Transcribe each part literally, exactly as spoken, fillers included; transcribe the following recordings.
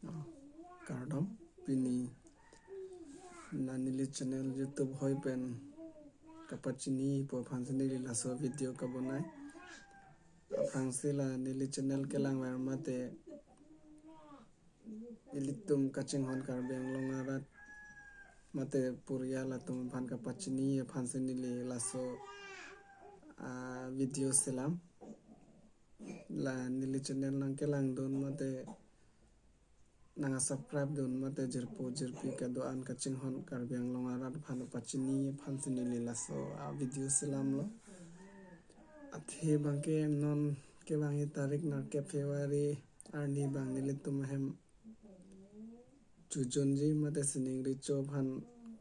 Kardom, pini la neli channel YouTube hoi pen kapachinipo aphansi neli laso video kabonai. Aphrangsi la neli channel kelangver mate ilitum kachinghon Karbi Anglong arat mate purial atum aphan kapachini aphansi neli laso, ah, video selam. La neli channel nangkelangdun mate nang subscribe dun mate jirpo jirpi kedo-an kachinghon Karbi Anglong arat aphan pachini aphansi neli laso, ah, video selamlo. Athe abangke non kevangji tarik nerkep February arni abang nelitum ahem chojunji mate sining recho aphan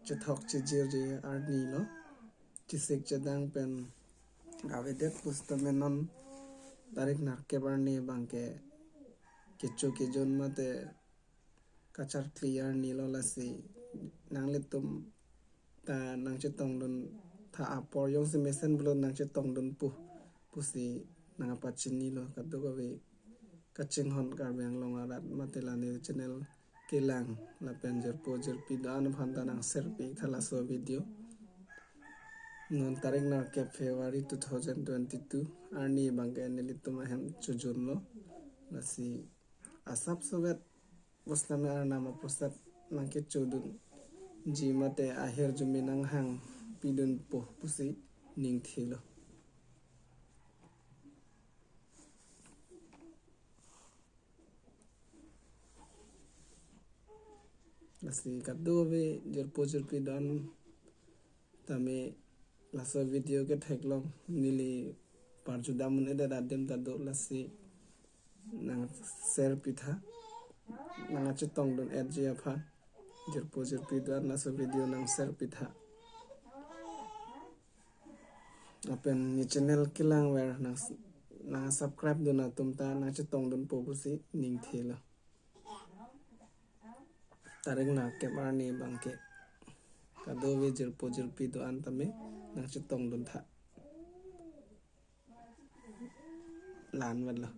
chethok chejirji arnilo. Chesik chedang pen avedet pusitame non tarik nerkep arni abangke kecho kejun mate kacharkli arnilo, lasi nanglitum ta nangchetongdun tha, apor jongsi mesen pulo nangchetongdunpo pusi nangpachinilo kadokave kachinghon Karbi Anglong arat mate la neli channel kelang lapen jirpo jirpi do-an aphan ta nang share pitha laso video. Non tarik nerkep February two thousand twenty-two arni abangke nelitum ahem chojunlo. Lasi asap sovet pusitame Arnam aprosad nangkechodunji mate ahirjume nanghangpidunpo pusi ningthelo. Lasi kadokave jirpo jirpi do-an tame laso video ketheklong neli parjudam un-edet adim ta do, lasi nang share pitha, nangchetongdun-etji aphan jirpo jirpi do-an laso video nang share pitha. Lapen neli channel kelangver nang, nang subscribe dun atum ta nangchetongdunpo pusi ningthelo. Tarik nerkep arni abangke kadokave jirpo jirpi do-an tame nangchetongdun tha. La-an vetlo.